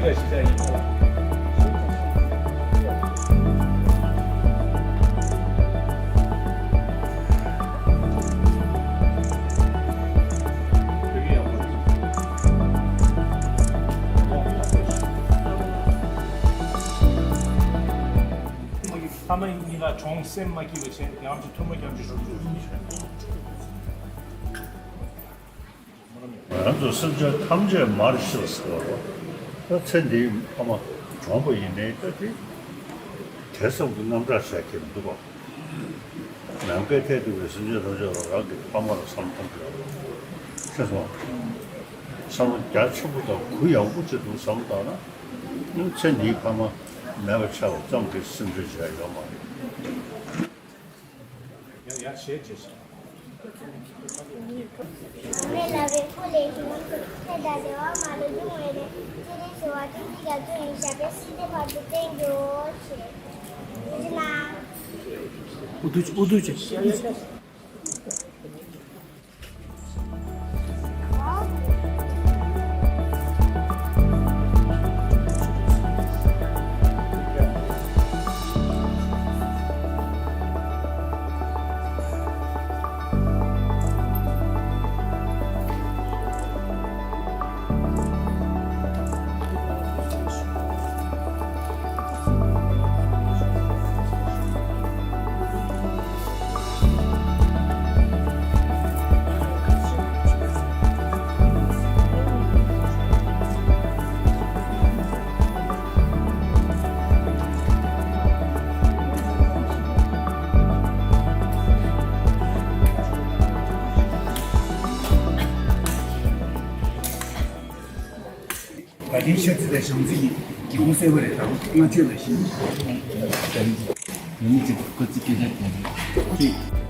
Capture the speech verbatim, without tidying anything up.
ཕ་མ་གཉིས་ལ་གྱོང་སེམས་མ་སྐྱིད་པ་བྱས་ནས་རྒྱལ་བ་རིན་པོ་ཆེ་ཐུགས་མ་སྐྱབས་འཇུག་ཞུ་རྒྱུ། ང་རང་ཚོ་སེམས་ཅན་ཐམས་ཅད་མར་ཤི་ལ་ཟེར་བ་རོ། ད་ཚེ་འདིའི་ཕ་མ་གྲོངས་པ་ཡིན་ནའི་ད་དེ་དེ་ཙམ་གྱི་རྣམ་གྲངས་བྱ་ཁྱེར་འདུག་ག་ནམ་མཁའི་མཐས་གཏུགས་པའི་སེམས་ཅན་ཐམས་ཅད་ལ་རང་གི་ཕ་མ་ལ་བསམ་བཏང་གི་ཡོད་རེད། ཤེས་སོང་། བསམ་བློ་རྒྱ་ཆེན་པོ་དང་གུ་ཡངས་པོ་ཅིག་འདུག་བསམ་བཏང་ན། ཚེ་འདིའི་ཕ་མ་མེད་པ་ཆགས་པ་ཙམ་གྱིས་སེམས་ཁྲལ་བྱས་ཡོད་མ་རེད། ཡ་ཡ་ཞེས་བྱས་ཤིང་། མེ་ལ་བའི་སྐུ་ལས་བྱུང་། ཚེ་དང་བདེ་བ་མ་ལུས་འབྱུང་བའི་རེ། ཚེ་རིང་བྱེ་བ་བཅུ་གཅིག་དང་བཅུ་གཉིས། ཞབས་པད་སྲིད་མཐའི་བར་དུ་བརྟན་གྱུར་ཞེས། ཨུ་ཐུ་ཨུ་ཐུ་ཅེ། བཀའ་དྲིན་ཆེ། ཚེ་དང་བྱམས་བརྩེ་ཡི་སྒེའུ་ཁུང་གསལ་པོ་རེད་དང་། བསྔགས་བརྗོད་ལ་ཞིང་། ཡོད་མི་ཚེ་སྐུ་ཚེ་སྐྱེ་ཚེ་བརྟན།